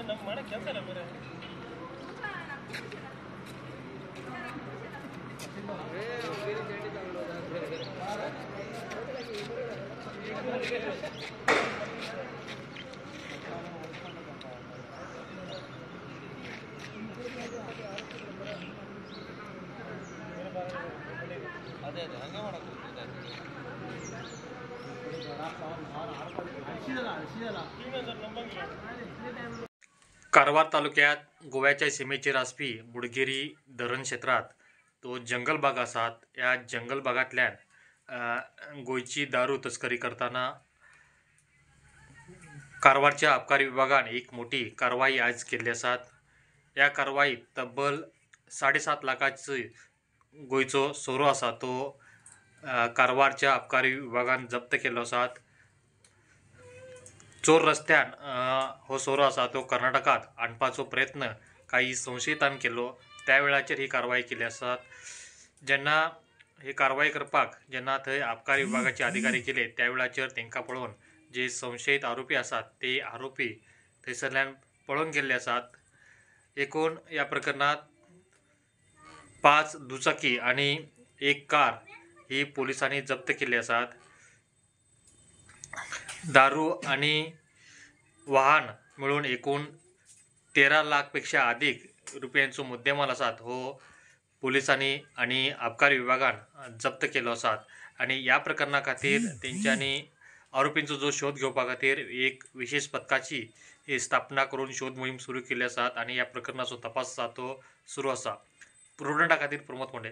ನಮ್ಮ ಮಾಡೋ ಕೆಲಸ ಇಲ್ಲ ಬೇರೆ. ಅದೇ ಅದೇ ಹಂಗೆ ಮಾಡಕ್ಕೆ. कारवार तालुक्यात गोव्याच्या सीमेचेर आसपी मुडगिरी धरण क्षेत्रांत तो जंगल भाग आसात. ह्या जंगल भागांतल्यान गोंयची दारू तस्करी करतना कारवारच्या अबकारी विभागान एक मोठी कारवाई आज केल्ली आसात. ह्या कारवाईत तब्बल 7.5 लाखाचो गोंयचो सोरो आसा तो कारवारच्या अबकारी विभागान जप्त केल्लो आसात. चोर रस्त्यान हो सोरो आसा तो कर्नाटकांत हाडपाचो प्रयत्न काही संशयितान केलो त्या वेळाचेर ही कारवाई केल्ली आसात. जेन्ना ही कारवाई करपाक जेन्ना थंय आबकारी विभागाचे अधिकारी गेले त्या वेळाचेर तांकां पळोवन जे संशयीत आरोपी आसात ते आरोपी थंयसरल्यान पळोवन गेल्ले आसात. एकूण ह्या प्रकरणांत 5 दुचाकी आनी 1 कार ही पोलिसांनी जप्त केल्ली आसात. दारू आणि वाहन मिळून एकूण 13 लाख पेक्षा अधिक रुपयांचो मुद्देमाल आसात हो पोलिसांनी आणि अबकारी विभागान जप्त केलो आसात. आणि ह्या प्रकरणा खातीर तेंच्यांनी आरोपींचो जो शोध घेवपा खातीर एक विशेष पथकाची स्थापना करून शोध मोहीम सुरू केल्ली आसात आणि ह्या प्रकरणाचो तपास आसा तो सुरू आसा. प्रुडंटा खातीर प्रमोद कोंडे.